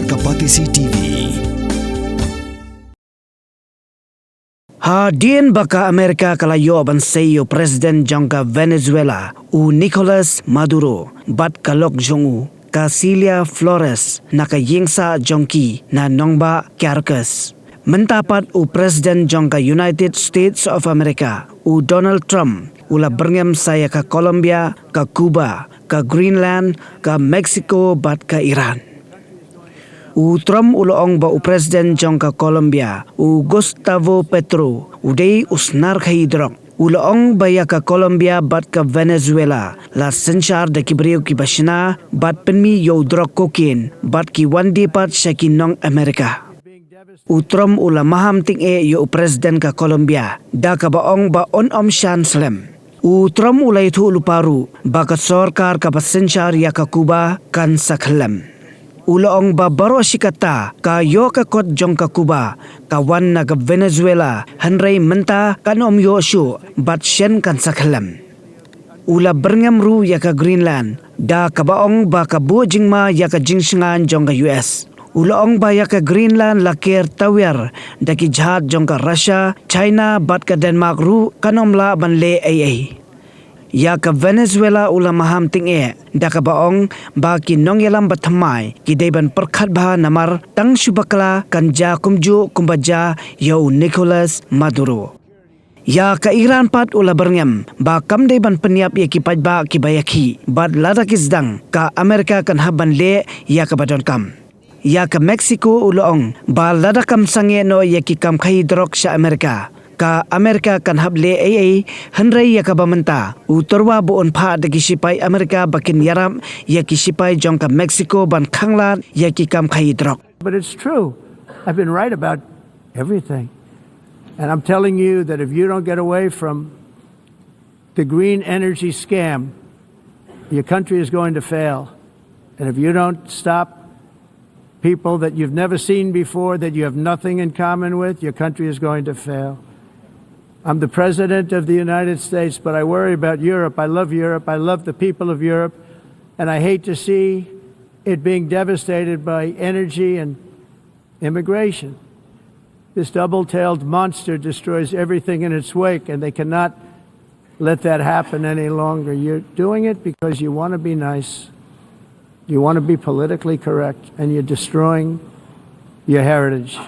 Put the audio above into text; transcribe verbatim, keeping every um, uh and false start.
Ka Batesi T V. Hadien ba ka Amerika ka la ïoh ban sei ïa u President jong ka Venezuela, u Nicolas Maduro, bad ka lok jong u, ka Cilia Flores, na ka ïingsah jong ki na nongbah Caracas. Mynta pat u President jong ka United States of America, u Donald Trump, u la byrngem sa ïa ka Colombia, ka Cuba, ka Greenland, ka Mexico bad ka Iran. U Trump u la ong ba u President jong ka Colombia, u Gustavo Petro, u dei u snar khaïi drok. U la ong ba ïa ka Colombia bad ka Venezuela la synshar da ki briew kiba shna bad pynmih ïa u drok cocaine bad ki wan die pat sha ki nong Amerika. U Trump u la maham tyngeh ïa u President ka Colombia da kaba ong ba un ym shan slem. U Trump u la ïathuh lypa ruh ba ka sorkar kaba synshar ïa ka Cuba kan sa khyllem. U la ong ba baroh shi katta ka ïoh ka kot jong ka Cuba ka wan na ka Venezuela, hynrei mynta kan ym ïoh shuh bad shen kan sa khyllem. U la byrngem ruh ïa ka Greenland da kaba ong ba ka buh jingma ïa ka jingshngaiñ jong ka U S. U la ong ba ïa ka Greenland la ker tawiar da ki jhad jong ka Russia, China bad ka Denmark ruh kan ym lah ban leh ei ei. Ïa ka Venezuela u la maham tyngeh da kaba ong ba ki nongïalam bathymmai ki dei ban pyrkhat bha namar tang shu bakla kan jia kumjuh kumba jia ïa u Nicolas Maduro. Ïa ka Iran pat u la byrngem ba kam dei ban pynïap ïa ki paidbah kiba ïakhih bad lada ki sdang ka Amerika kan hap ban leh ïa kaba donkam. Ïa ka Mexico u la ong ba lada kam sangeh noh ïa ki kam khaïi drok sha Amerika, ka Amerika kan hap leh ei ei, hynrei ïa kaba mynta u tyrwa ba un phah da ki shipai Amerika ba kin ïarap ïa ki shipai jong ka Mexico ban khanglad ïa ki kam khaïi drok. But it's true. I've been right about everything. And I'm telling you that if you don't get away from the green energy scam, your country is going to fail. And if you don't stop people that you've never seen before, that you have nothing in common with, your country is going to fail. I'm the president of the United States, but I worry about Europe. I love Europe. I love the people of Europe. And I hate to see it being devastated by energy and immigration. This double tailed monster destroys everything in its wake, and they cannot let that happen any longer. You're doing it because you want to be nice, you want to be politically correct, and you're destroying your heritage.